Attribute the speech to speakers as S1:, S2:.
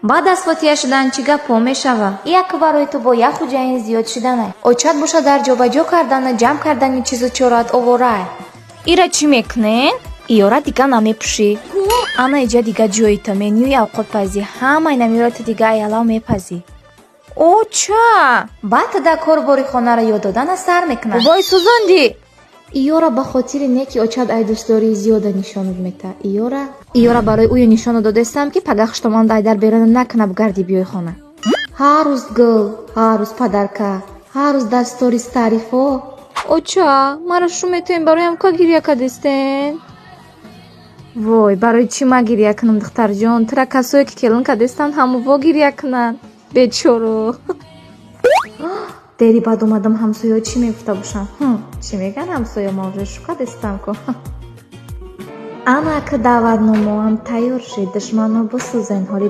S1: Баъд аз фотиҳа шудан чӣ гапҳо мешавад?
S2: Як барои ту бо як хуҷаин зиёд шиданай.
S1: Очат боша, дар ҷобаҷо кардану ҷамъ кардани чизу чораат овораай.
S2: Ира чӣ мекунен? Иёра дига намепӯшӣ. Ана иҷа дига ҷоита, менюи авқотпазӣ, ҳамаи намиро ту дига аялав мепазӣ. Оча!
S1: Баъд ту дар корбори хонаро ёд додана сар мекунад.
S2: Вой, сӯзондӣ!
S1: Иёра ба хотири не ки очат ай дӯстдории зиёда нишонат мета. Иёра барои ӯё нишону додестам, ки пага хуштоманд айдар беруна накуна, гарди биёй хона. Ҳар рӯз гул, ҳар рӯз подарка, ҳар рӯз дар сторис таърифҳо.
S2: Оча, мара шу метоем, бароям ка гиря кадестен? Вой, барои чӣ ма гиря кунам, духтарҷон? Тура касое ки келин кадестанд, ҳамово гиря кунанд, бечоро.
S1: Дери баъд омадам, ҳамсояҳо чӣ мегуфта бошанд? Чӣ мегӯянд ҳамсоя? Ма уже шу кадестам ку. Ана ка даъватномаам тайёр шид, душманҳо бисӯзен, ҳоли.